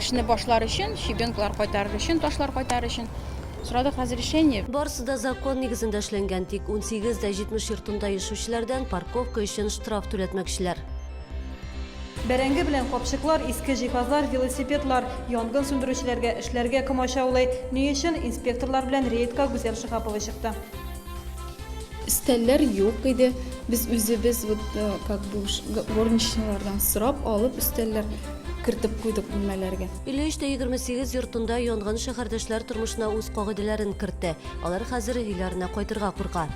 Эшне башлар өчен, щебенкалар кайтарыр өчен, ташлар кайтарыр өчен сорадык разрешение. Барысы да закон нигезендә эшләнгән, тик 18 дә 70 йортында яшәүчеләрдән парковка өчен штраф түләтмәкчеләр. Бәрәңге белән капчыклар, иске җиһазлар, велосипедлар янгын сүндерүчеләргә эшләргә комачаулый. Ни өчен? Инспекторлар белән рейдка Гүзәл Шиһапова чыкты. Өстәлләр юк иде. Без үзебез вот э, как бы горничныйлардан сорап алып өстәлләр кертеп куйдык бүлмәләргә. 53 тә 28 йортында янгын шәһәрдәшләр тормышына үз кагыйдәләрен кертте. Алар хәзер өйләренә кайтырга курка.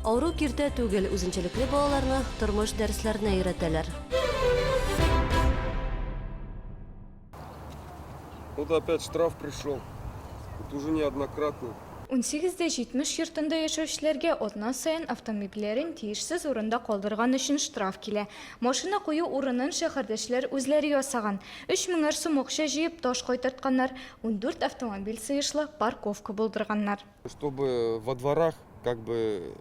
Авыру киртә түгел, үзенчәлекле балаларны тормыш дәресләренә өйрәтәләр. Вот опять штраф пришел. Это уже неоднократно. 18 дә 70 йортында яшәүчеләргә атна саен автомобильләрен тиешсез урында калдырган өчен штраф килә. Машина кую урынын шәһәрдәшләр үзләре ясаган. Өч меңәр сум акча җыеп таш кайтартканнар, 14 автомобиль сыешлы парковка булдырганнар. Чтобы во дворах как бы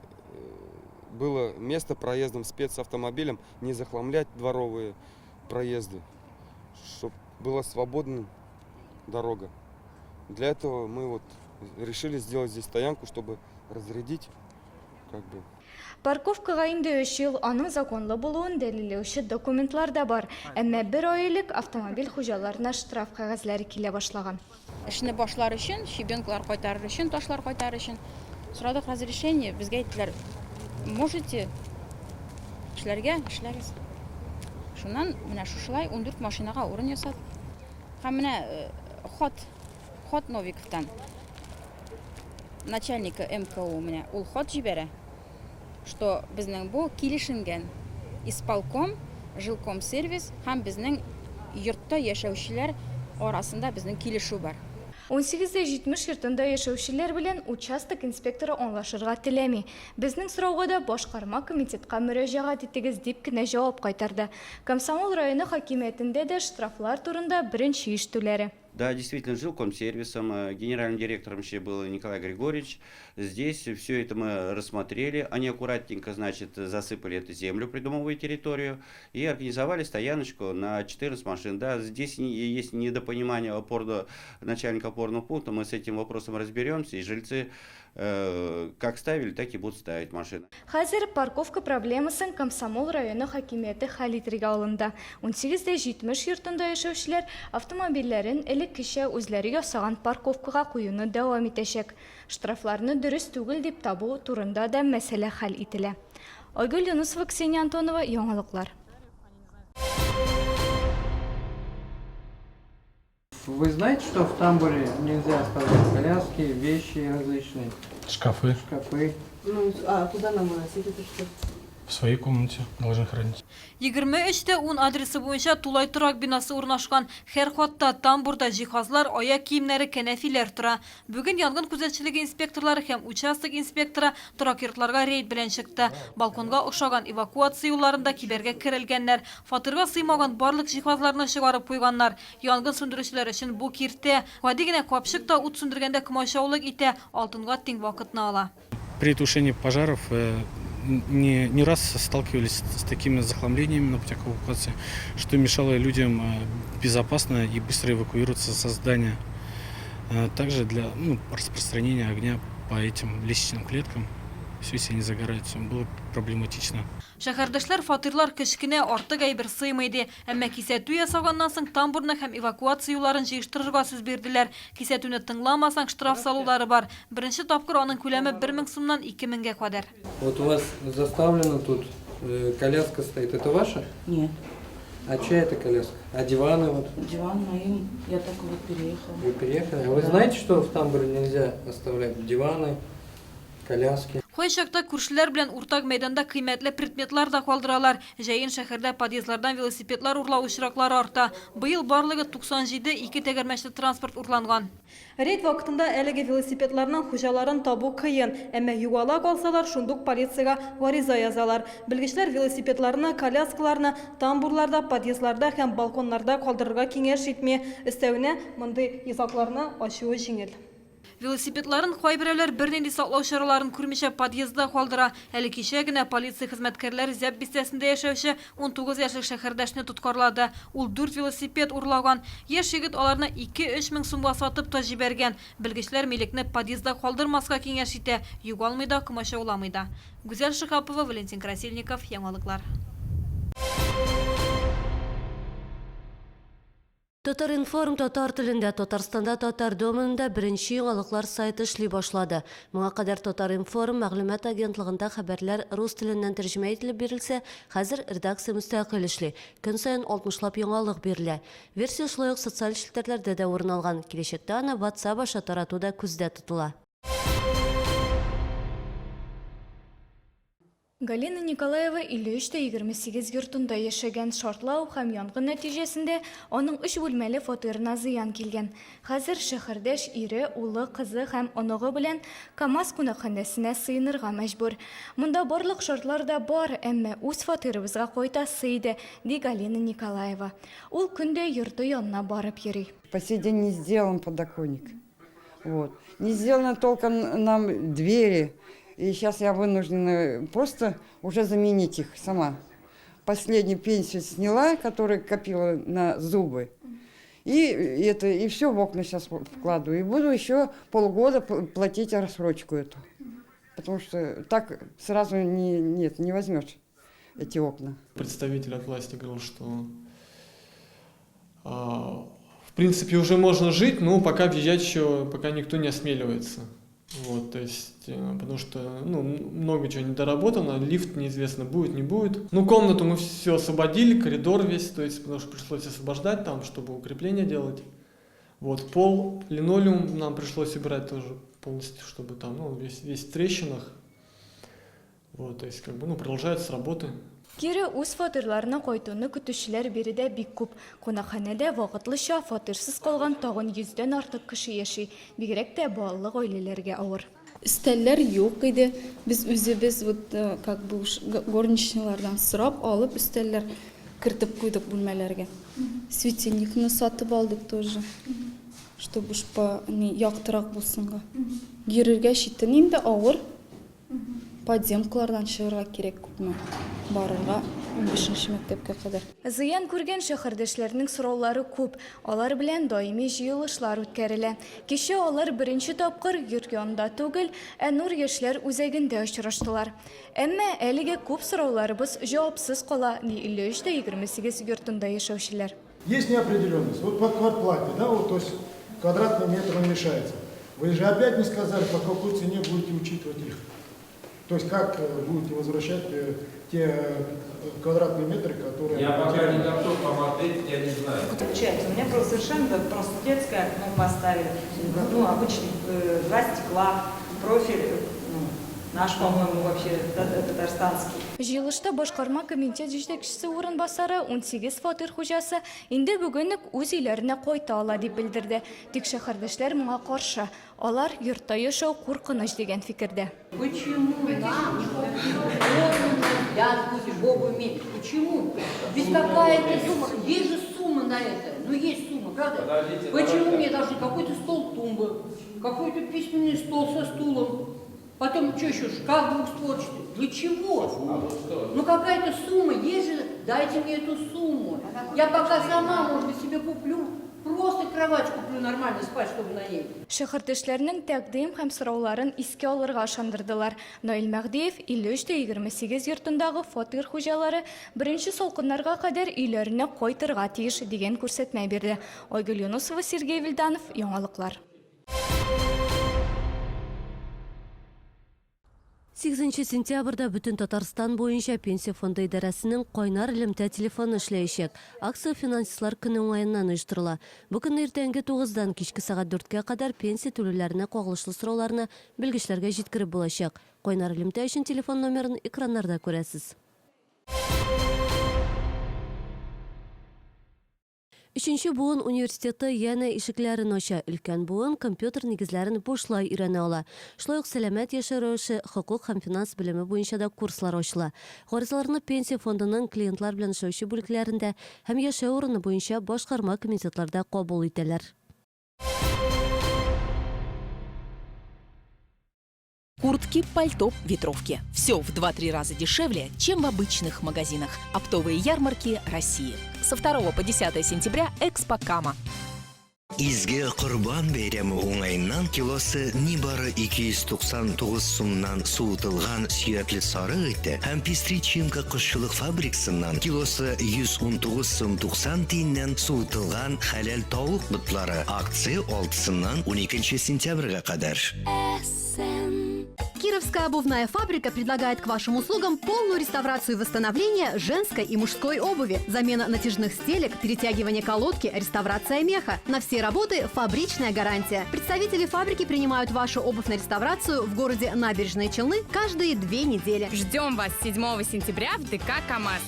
было место проездом спецавтомобилем, не захламлять дворовые проезды, чтобы была свободна дорога. Для этого мы вот решили сделать здесь стоянку, чтобы разрядить как бы. Парковкага инде өч ел, аның законлы булуын дәлилләүче документлар да бар. Әмма бер ай элек автомобиль хуҗаларына штраф кәгазьләре килә башлаган. Эшне башлар өчен, щебенкалар кайтарыр өчен, ташлар кайтарыр өчен сорадык разрешение, безгә әйттеләр, можете эшләргә, эшләгез. Шуннан менә шушылай 14 машинага урын ясадык. Һәм менә э, хат, хат Новиковтан начальника МКУ менә ул хат җибәрә, что безнең бу килешенгән исполком, жилкомсервис һәм безнең йортта яшәүчеләр арасында безнең килешү бар. 18 дә 70 йортында яшәүчеләр белән участок инспекторы аңлашырга теләми. Безнең сорауга да башкарма комитетка мөрәҗәгать итегез, дип кенә җавап кайтарды. Комсомол районы хакимиятендә дә штрафлар турында беренче ишетүләре. Да, действительно, жилкомсервисом, э, генеральным директором еще был Николай Григорьевич. Здесь все это мы рассмотрели. Они аккуратненько, значит, засыпали эту землю, придомовую территорию, и организовали стояночку на 14 машин. Да, здесь есть недопонимание опорного, начальника опорного пункта, мы с этим вопросом разберемся, и жильцы э, как ставили, так и будут ставить машины. Хәзер парковка проблемасын Комсомол районы хакимияте хәл итергә алынды. 18 дә 70 йортында яшәүчеләр автомобильләрен элеккечә үзләре ясаган парковкага куюны дәвам итәчәк. Штрафларны дөрес түгел дип табу турында да мәсьәлә хәл ителә. Айгөл Юнысова, Ксения Антонова, Яңалыклар. Вы знаете, что в тамбуре нельзя оставлять коляски, вещи различные? Шкафы. Шкафы. Ну, а куда нам выносить это все? В своей комнате должны хранить. 23 тә 10 адресы буенча тулай торак бинасы урнашкан. Һәр катта, тамбурда җиһазлар, аяк киемнәре, кәнәфиләр тора. Бүген янгын күзәтчелеге инспекторлары һәм участок инспекторы торак йортларга рейд белән чыкты. Балконга охшаган эвакуация юлларында кибәргә керелгәннәр. Фатирга сыймаган барлык җиһазларны чыгарып куйганнар. Янгын сүндерүчеләр өчен бу киртә. Гади генә капчык та ут сүндергәндә комачаулык итә, алтынга тиң вакытны ала. При тушении пожаров э, не, не раз сталкивались с такими захламлениями на путях эвакуации, что мешало людям э, безопасно и быстро эвакуироваться со здания. Э, также для ну, распространения огня по этим лестничным клеткам, все, если они загораются, было проблематично. Шәһәрдәшләр фатирлар кечкенә, артык әйбер сыймый ди. Әмма кисәтү ясаганнан соң тамбурны һәм эвакуация юлларын җыештырырга сүз бирделәр. Кисәтүне тыңламасаң, штраф салулары бар. Беренче тапкыр аның күләме 1000 сумнан 2000 гә кадәр. Вот у вас заставлено тут э, коляска стоит. Это ваша? Нет. А чья это коляска? А диваны вот? Диван моим, я только вот переехала. Вы переехали? А вы Да. знаете, что в тамбуре нельзя оставлять диваны, коляски? Кайчакта күршеләр белән уртак мәйданда кыйммәтле предметлар да калдыралар. Җәен шәһәрдә подъездлардан велосипедлар урлау очраклары арта. Быел барлыгы 97 ике тәгәрмәчле транспорт урланган. Рейд вакытында әлеге велосипедларның хуҗаларын табу кыен. Әмма югала калсалар, шундук полициягә гариза язалар. Белгечләр велосипедларны, коляскаларны тамбурларда, подъездларда һәм балконнарда калдырырга киңәш итми. Өстәвенә, мондый йозакларны ачуы җиңел. Велосипедларын кайберәүләр бернинди саклау чараларын күрмичә подъездда калдыра. Әле кичә генә полиция хезмәткәрләре Зәб бистәсендә яшәүче 19 яшьлек шәһәрдәшне тоткарлады. Ул дүрт велосипед урлаган. Яшь егет аларны ике-өч мең сумга сатып та җибәргән. Белгечләр милекне подъездда калдырмаска киңәш итә, югалмый да, комачауламый да. Гүзәл Шиһапова, Валентин Красильников, Яңалыклар. Татар-информ татар телендә Татарстанда татар доменында беренче яңалыклар сайты эшли башлады. Моңа кадәр Татар-информ мәгълүмат агентлыгында хәбәрләр рус теленнән тәрҗемә ителеп бирелсә, хәзер редакция мөстәкыйль эшли. Көн саен алтмышлап яңалык бирелә. Версия шулай ук социаль челтәрләрдә дә урын алган. Киләчәктә аны WhatsApp аша тарату да күздә тотыла. Галина Николаева 53 тә 28 йортында яшәгән. Шартлау һәм янгын нәтиҗәсендә аның өч бүлмәле фатирына зыян килгән. Хәзер шәһәрдәш ире, улы, кызы һәм оныгы белән КАМАЗ кунакханәсенә сыенырга мәҗбүр. Монда барлык шартлар да бар, әмма үз фатирыбызга кайтасы иде, ди Галина Николаева. Ул көн дә йорты янына барып йөри. По сей день не сделан подоконник. Вот. Не сделано толком нам двери. И сейчас я вынуждена просто уже заменить их сама. Последнюю пенсию сняла, которую копила на зубы. И это, и все в окна сейчас вкладываю. И буду еще полгода платить рассрочку эту. Потому что так сразу не, нет, не возьмешь эти окна. Представитель от власти говорил, что а, в принципе уже можно жить, но пока въезжать еще, пока никто не осмеливается. Вот, то есть, э, потому что, ну, много чего недоработано, лифт неизвестно будет, не будет. Ну, комнату мы все освободили, коридор весь, то есть, потому что пришлось освобождать там, чтобы укрепление делать. Вот, пол, линолеум нам пришлось убирать тоже полностью, чтобы там, ну, весь, весь в трещинах. Вот, то есть, как бы, ну, продолжаются работы. Кире үз фатирларына кайтуны көтүчеләр биредә бик күп. Кунакханәдә вакытлыча фатирсыз калган тагын йөздән артык кеше яши. Бигрәк тә балалы гаиләләргә авыр. Өстәлләр юк иде. Без үзебез вот как бы уж горничныйлардан сорап алып өстәлләр кертеп куйдык бүлмәләргә. Светильникны сатып алдык тоже, чтобы уж по ни яктырак булсынга. Йөрергә читен инде, авыр. Подземкалардан чыгарга кирәк күпме барырга, унбишенче мәктәпкә кадәр. Зыян күргән шәһәрдәшләрнең сораулары күп. Алар белән даими җыелышлар үткәрелә. Кичә алар беренче тапкыр йорт янында түгел, ә Нур яшьләр үзәгендә очраштылар. Әмма әлегә күп сорауларыбыз җавапсыз кала, ди 53 тә 28 йортында яшәүчеләр. Есть неопределенность. Вот по квартплате, да, вот, то есть квадратный метр уменьшается. Вы же опять не сказали, по какой цене будете учитывать их. То есть как э, будете возвращать э, те э, квадратные метры, которые... Я пока не готов вам ответить, я не знаю. Получается, у меня просто совершенно просто детское окно поставили. Ну, обычный, э, два стекла, профиль, ну, наш, по-моему, вообще татарстанский. Җыелышта башкарма комитет җитәкчесе урынбасары 18 фатир хуҗасы инде бүген үк үз өйләренә кайта ала дип белдерде. Тик шәһәрдәшләр моңа каршы. Алар йортта яшәү куркыныч дигән фикердә. Почему нам не Почему? Ведь какая-то сумма, есть же сумма на это, ну есть сумма, правда? Подождите, Почему давайте. мне должны какой-то стол тумба, какой-то письменный стол со стулом, потом что еще, шкаф двухстворчатый? Для чего? А Ну какая-то сумма, есть же, дайте мне эту сумму. Я пока сама, может быть, себе куплю, просто кровать куплю нормально спать, чтобы на ней. Шәһәрдәшләрнең тәкъдим һәм сорауларын искә алырга ышандырдылар. Наил Мәһдиев 53 тә 28 йортындагы фатир хуҗалары беренче салкыннарга кадәр өйләренә кайтырга тиеш, дигән күрсәтмә бирде. Айгөл Юнысова, Сергей Вильданов, Яңалыклар. 8 сентябрьдә бөтен Татарстан буенча Пенсия фонды идарәсенең кайнар элемтә телефоны эшләячәк. Акция Финансистлар көне уңаеннан оештырыла. Бу көнне иртәнге тугыздан кичке сәгать дүрткә кадәр пенсия түләүләренә кагылышлы сорауларны белгечләргә җиткереп булачак. Кайнар элемтә өчен телефон номерын экраннарда күрәсез. Өченче буын университеты янә ишекләрен ача. Өлкән буын компьютер нигезләрен бушлай өйрәнә ала. Шулай ук сәламәт яшәү рәвеше, хокук һәм финанс белеме буенча да курслар ачыла. Гаризаларны Пенсия фондының клиентлар белән эшләүче бүлекләрендә һәм яшәү урыны буенча башкарма комитетларда кабул итәләр. Куртки, пальто, ветровки. Все в 2-3 раза дешевле, чем в обычных магазинах. Оптовые ярмарки России. Со 2 по 10 сентября Экспо Кама. Изге Корбан бәйрәме уңаеннан килосы нибары 299 сумнан суытылган сөякле сарык ите һәм Пестричинка кошчылык фабрикасыннан килосы 119 сум 90 тиеннән суытылган хәләл тавык ботлары. Акция 6-сыннан 12 сентябрьгә кадәр. Кировская обувная фабрика предлагает к вашим услугам полную реставрацию и восстановление женской и мужской обуви, замена натяжных стелек, перетягивание колодки, реставрация меха. На все работы фабричная гарантия. Представители фабрики принимают вашу обувь на реставрацию в городе Набережные Челны каждые 2 недели. Ждем вас 7 сентября в ДК «КамАЗ».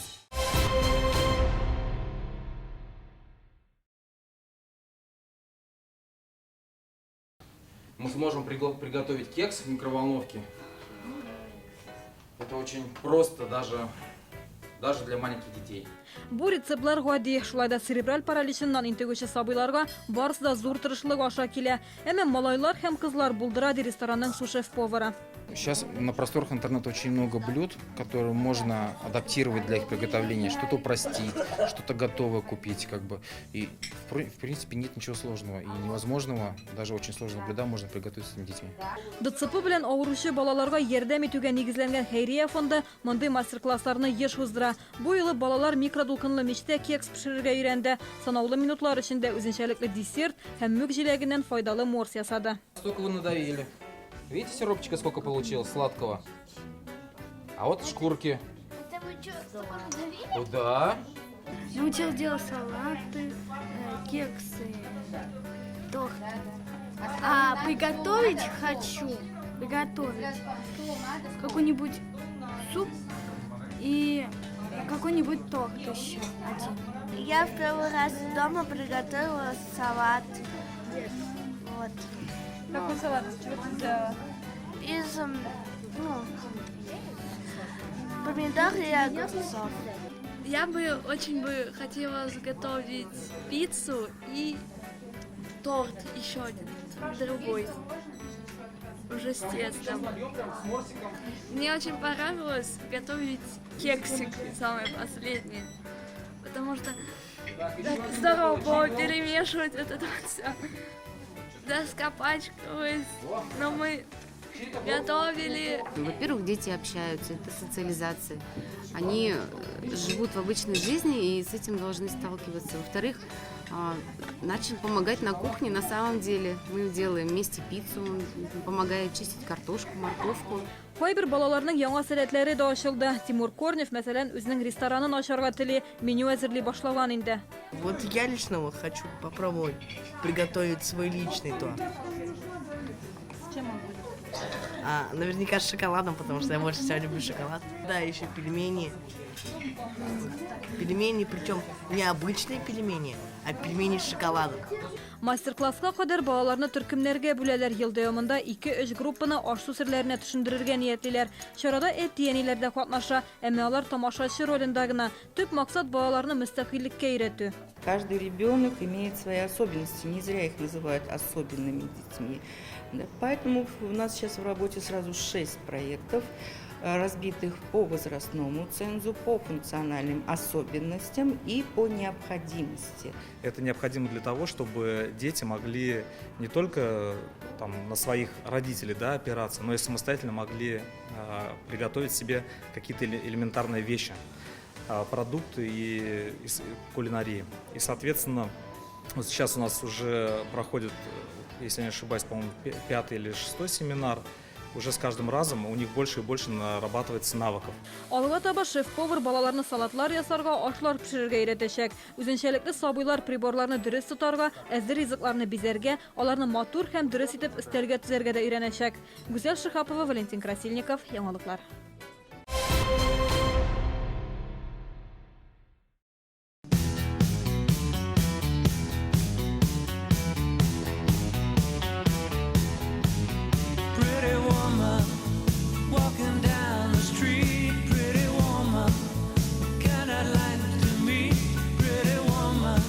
Мы сможем приготовить кекс в микроволновке. Это очень просто даже для маленьких детей. Бу рецептлар гади, шулай да церебраль параличыннан интегүче сабыйларга барысы да зур тырышлык аша килә. Әмма малайлар һәм кызлар булдыра, ди ресторанның су-шеф-повары. Сейчас на просторах интернета очень много блюд, которые можно адаптировать для их приготовления, что-то упростить, что-то готовое купить, как бы. И в принципе нет ничего сложного и невозможного, даже очень сложные блюда можно приготовить с этими детьми. ДЦП белән авыручы балаларга ярдәм итүгә нигезләнгән хәйрия фонды мондый мастер-классларны еш уздыра. Бу юлы балалар микродулкынлы мичтә кекс пешерергә өйрәнде. Санаулы минутлар эчендә үзенчәлекле десерт һәм мүк җиләгеннән файдалы морс ясады. Столько вы надавили. Видите, сиропчика сколько получилось сладкого? А вот шкурки. Это вы что, столько надавили? О, да. Научил делать салаты, кексы, торты. А приготовить хочу, приготовить какой-нибудь суп и какой-нибудь торт еще один. Я в первый раз дома приготовила салат. Вот. Какой салат? Из чего ты сделала? Из ну, помидор и огурцов. Я бы очень бы хотела заготовить пиццу и торт еще один, другой, уже с тестом. Мне очень понравилось готовить кексик самый последний, потому что так здорово было перемешивать вот это вот все. Доска пачкалась, но мы готовили. Во-первых, дети общаются, это социализация. Они живут в обычной жизни и с этим должны сталкиваться. Во-вторых, начал помогать на кухне на самом деле. Мы делаем вместе пиццу, он помогает чистить картошку, морковку. Кайбер балаларның яңа сәләтләре дә ачылды. Тимур Корнев, мәсәлән, үзенең ресторанын ачарга тели, меню әзерли башлаган инде. Вот я лично вот хочу попробовать приготовить свой личный торт. С чем он будет? А, наверняка с шоколадом, потому что я больше всего люблю шоколад. Да, еще пельмени. Пельмени, причем не обычные пельмени, а пельмени с шоколадом. Мастер-класска кадәр балаларны төркемнәргә бүләләр. Ел дәвамында 2-3 группаны аш-су серләренә төшендерергә ниятлиләр. Чарада әти-әниләр дә катнаша, әмма алар тамашачы ролендә генә. Төп максат балаларны мөстәкыйльлеккә өйрәтү. Каждый ребенок имеет свои особенности, не зря их называют особенными детьми. Да, поэтому у нас сейчас в работе сразу шесть проектов, разбитых по возрастному цензу, по функциональным особенностям и по необходимости. Это необходимо для того, чтобы дети могли не только там, на своих родителей, да, опираться, но и самостоятельно могли приготовить себе какие-то элементарные вещи, продукты и из кулинарии. И, соответственно, вот сейчас у нас уже проходит, если я не ошибаюсь, по-моему, пятый или шестой семинар. Уже с каждым разом у них больше и больше нарабатывается навыков. Алга таба шеф-повар балаларны салатлар ясарга, ашлар пешерергә өйрәтәчәк. Үзенчәлекле сабыйлар приборларны дөрес тотарга, әзер ризыкларны бизәргә, аларны матур һәм дөрес итеп өстәлгә тезәргә дә өйрәнәчәк. Гүзәл Шиһапова, Валентин Красильников, Яңалыклар. Pretty woman, walking down the street. Pretty woman, kind I'd like to meet. Pretty woman.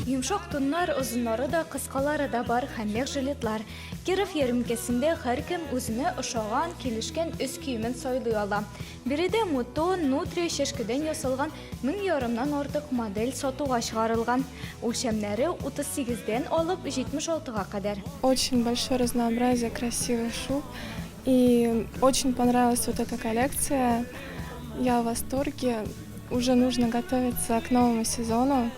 Йомшак Йомшак туннар, озыннары да, кыскалары да бар һәм мех жилетлар. Киров ярминкәсендә һәркем үзенә ошаган, килешкән өс киемен сайлый ала. Биредә мутон, нутрия, чәшкедән ясалган мең ярымнан артык модель сатуга чыгарылган. Үлчәмнәре 38 дән алып 76 га кадәр. Очень большое разнообразие красивых шуб. И очень понравилась вот эта коллекция. Я в восторге. Уже нужно готовиться к новому сезону.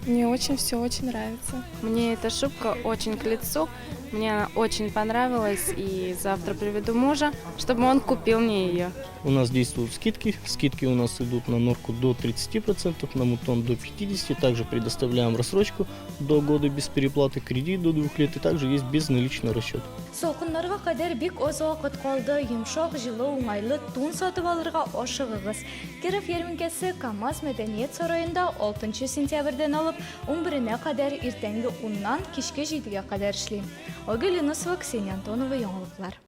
Мне очень все очень нравится. Мне эта шубка очень к лицу. Мне она очень понравилась. И завтра приведу мужа, чтобы он купил мне ее. У нас действуют скидки. Скидки у нас идут на норку до 30%, на мутон до 50%. Также предоставляем рассрочку до года без переплаты, кредит до 2 лет. И также есть безналичный расчет. Салкыннарга кадәр бик аз вакыт калды. Йомшак, җылы, уңайлы тун сатып алырга ашыгыгыз. Киров ярминкәсе КАМАЗ мәдәният сараенда 6 сентябрьдән алып 11-нә кадәр иртәнге уннан кичке җидегә кадәр эшли. Айгөл Юнысова, Ксения Антонова, яңалыклар.